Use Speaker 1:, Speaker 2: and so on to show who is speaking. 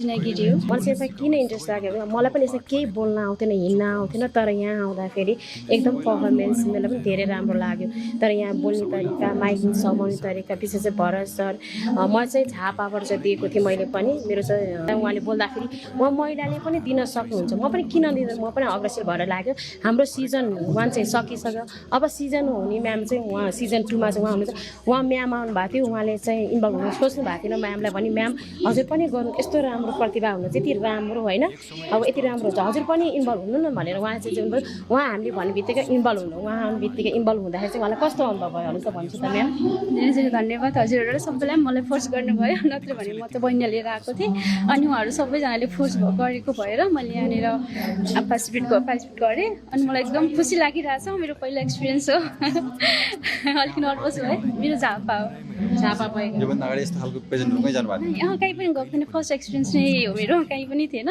Speaker 1: गिरी हो। मलाई चाहिँ यसमा किन इन्ट्रेस्ट लाग्यो भने मलाई पनि यसमा केही बोल्न आउँथेन, हिँड्न आउँथेन, तर यहाँ आउँदाखेरि एकदम पर्फर्मेन्स मलाई पनि धेरै राम्रो लाग्यो। तर यहाँ बोल्ने तरिका, माइकिङ समाउने तरिका, विशेष चाहिँ भरत सर, म चाहिँ झापाबाट चाहिँ दिएको थिएँ मैले पनि। मेरो चाहिँ उहाँले बोल्दाखेरि उहाँ महिलाले पनि दिन सक्नुहुन्छ, म पनि किन दिँदैन, म पनि अग्रसर भएर लाग्यो। हाम्रो सिजन 1 चाहिँ सकिसक्यो, अब सिजन हुने म्याम चाहिँ उहाँ सिजन 2 मा चाहिँ उहाँ हुनुहुन्छ। उहाँ म्याम आउनु भएको थियो, उहाँले चाहिँ इन्भल्भ हुनु सोच्नु भएको थिएन। म्यामलाई पनि म्याम हजुर पनि गर्नु, यस्तो राम्रो प्रतिभा हुनुहुन्छ, यति राम्रो होइन, अब यति राम्रो हुन्छ, हजुर पनि इन्भल्भ हुनु न भनेर उहाँ चाहिँ उहाँ हामीले भन्ने बित्तिकै इन्भल्भ हुनु, उहाँ आउने बित्तिकै इन्भल्भ हुँदाखेरि चाहिँ उहाँलाई कस्तो अनुभव भयो अरू त भन्छु त म्याम।
Speaker 2: धेरै धेरै धन्यवाद हजुरहरू सबैलाई मलाई फोर्स गर्नुभयो, नत्र भने म त बहिनी लिएर आएको थिएँ अनि उहाँहरू सबैजनाले फोर्स गरेको भएर मैले यहाँनिर पार्टिसिपेट गरेँ अनि मलाई एकदम खुसी लागिरहेछ। मेरो पहिलो एक्सपिरियन्स हो, अलिक नर्भस भयो। मेरो झापा हो।
Speaker 1: झापा भएको
Speaker 3: योभन्दा अगाडि यस्तो खालको प्रेजेन्टहरूमै जानु भएको
Speaker 2: कहीँ पनि गएको थिएन, फर्स्ट एक्सपिरियन्स नै हो मेरो, कहीँ पनि थिएन।